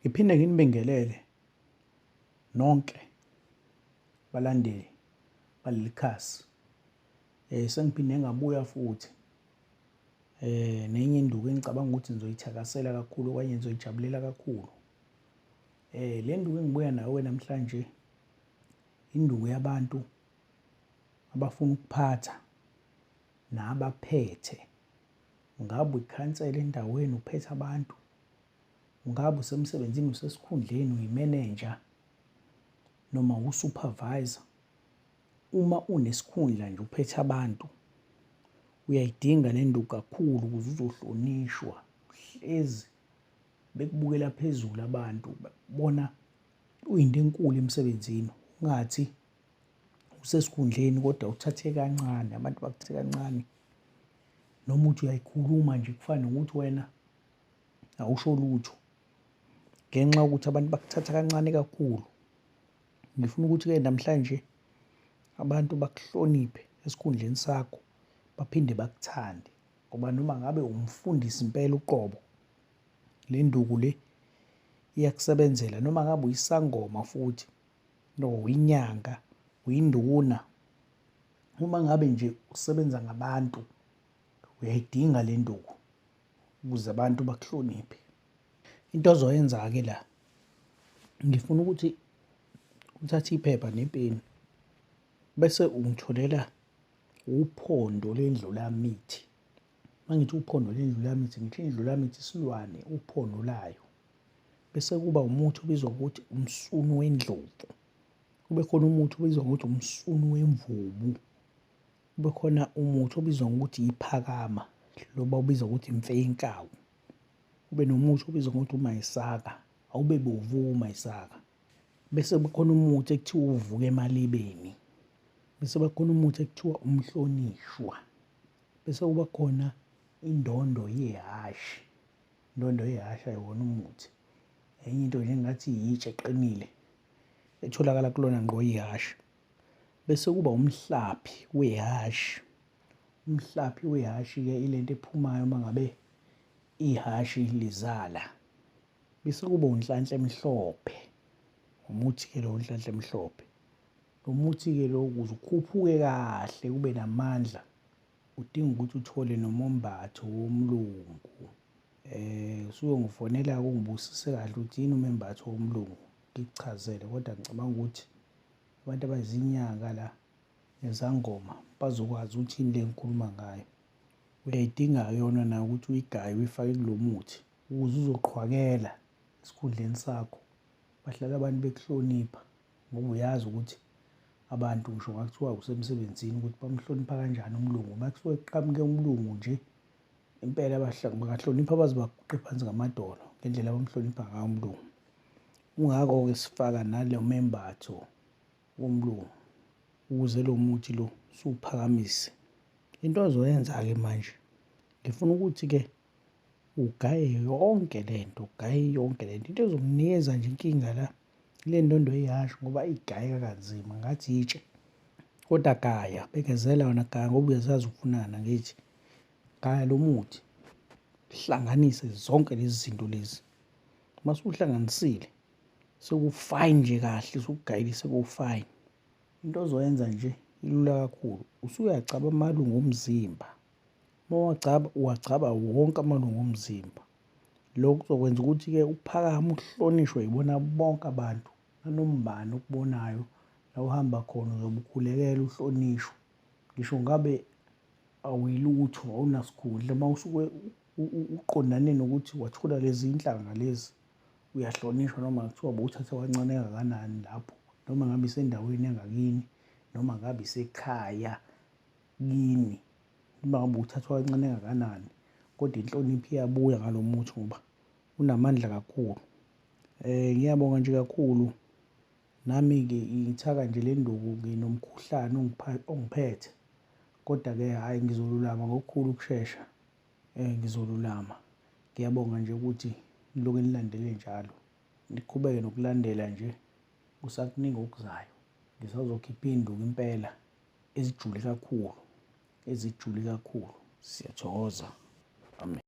Ngiphinde nginibingelele nonke balandeli baleli khasi. Sengiphinde ngabuya futhi nenye induku engicabanga ukuthi nizoyithakasela kakhulu okanye nizoyijabulela kakhulu. Le nduku engibuya nayo namhlanje induku yabantu abafuna ukuphatha nabaphethe. Ungabe uyikhansela endaweni uphethe abantu, ungabe usemsebenzini usesikhundleni uyimenenja noma usupervisor. Uma unesikhundla nje uphethe abantu, uyayidinga le nduku kakhulu ukuze uzohlonishwa, uhlezi bekubukela phezulu abantu, bakubona uyinto enkulu emsebenzini. Ungathi usesikhundleni kodwa uthathe kancane, abantu bakuthathe kancane. Noma uthi uyayikhuluma nje kufane nokuthi wena awusho lutho ngenxa yokuthi abantu bakuthatha kancane kakhulu. Ngifuna ukuthi-ke namhlanje abantu bakuhloniphe esikhundleni sakho baphinde bakuthande ngoba noma ngabe umfundisi impela uqobo, le nduku le iyakusebenzela noma ngabe uyisangoma futhi no uyinyanga, uyinduna. Uma ngabe nje usebenza ngabantu uyayidinga le nduku ukuze abantu bakuhloniphe. Into ozoyenza-ke la, ngifuna ukuthi uthathe iphepha nepeni bese ungitholela uphondo lwendlulamithi. Uma ngithi uphondo lwendlulamithi, ngithi indlulamithi isilwane uphondo layo. Bese kuba umuthi obizwa ngokuthi umsunu wendlovu. Kube khona umuthi obizwa ngokuthi umsunu wemvubu. Kube khona umuthi obizwa ngokuthi iphakama, lo bawubiza ngokuthi imfeyinkawu. Kube nomuthi obizwa ngokuthi umayisaka, awube bovu umayisaka. Bese kukhona umuthi ekuthiwa uvuka emalibeni. Bese kuba khona umuthi ekuthiwa umhlonishwa. Bese kuba khona indondo yehhashi. Indondo yehhashi ayiwona umuthi. Enye into nje engathi yitshe eqinile etholakala kulona ngqo ihhashi. Bese kuba umhlaphi wehhashi. Umhlaphi wehhashi-ke ilento ephumayo uma ngabe ihhashi lizala. Bese kuba uNhlanhla emhlophe. Umuthi-ke lo uNhlanhla emhlophe. Lo muthi-ke lo ukuze ukhuphuke kahle ube namandla udinga ukuthi uthole nomombatho womlungu. Usuyongifonela-ke ungibusise kahle ukuthi yini umembatho womlungu ngikuchazele kodwa ngicabanga ukuthi abantu abazinyanga la nezangoma bazokwazi ukuthi yini le ngikhuluma ngayo. Uyayidinga-ke yona nayo ukuthi uyigaye uyifake kulo muthi ukuze uzoqhwakela esikhundleni sakho. Bahlale abantu bekuhlonipha ngoba uyazi ukuthi abantu ngisho ngakuthiwa usemsebenzini ukuthi bamhlonipha kanjani umlungu. Uma kusuke kuqhamuke umlungu nje impela bangahlonipha baze baguqe phansi ngamadolo ngendlela abamhlonipha ngayo umlungu. Kungakho-ke sifaka nalo membatho womlungu ukuze lo muthi lo siwuphakamise. Into ozoyenza-ke manje, ngifuna ukuthi-ke ugaye yonke le nto, ugaye yonke le nto. Into ezokunikeza nje inkinga la ile ndondo yehhashi ngoba igayeka kanzima ngathi yitshe. Kodwa gaya, bekezela wena gaya ngoba uyazazi ufunani angithi. Gaya lo muthi, hlanganise zonke lezi zinto lezi. Uma usuhlanganisile seku-fine nje kahle, usukugayile seku-fine. Into ozoyenza nje ilula kakhulu, usuyagcaba amalungu omzimba. Uma uwagcaba, uwagcaba wonke amalungu omzimba. Lokhu kuzokwenza ukuthi-ke uphakame uhlonishwe yibona bonke abantu nanoma ubani okubonayo la uhamba khona uzobe ukhulekela uhlonishwe. Ngisho ngabe awuyilutho awunasikhundla uma usuke uqondane nokuthi wathola lezi nhlanga lezi uyahlonishwa noma kuthiwa bowuthathe kancane kangakanani lapho noma ngabe isendaweni yangakini noma ngabe isekhaya kini noma ngabe uthathwa kancane kangakanani kodwa inhlonipho iyabuya ngalo muthi ngoba unamandla kakhulu. Ngiyabonga nje kakhulu nami-ke ngithaka nje le nduku nginomkhuhlane ongiphethe kodwa-ke hhayi ngizolulama ngokukhulu ukushesha ngizolulama. Ngiyabonga nje ukuthi nilokhu nilandele njalo, niqhubeke nokulandela nje kusakuningi okuzayo. Ngisazokhipha iy'nduku impela ezijule kakhulu, ezijule kakhulu. Siyathokoza, amen.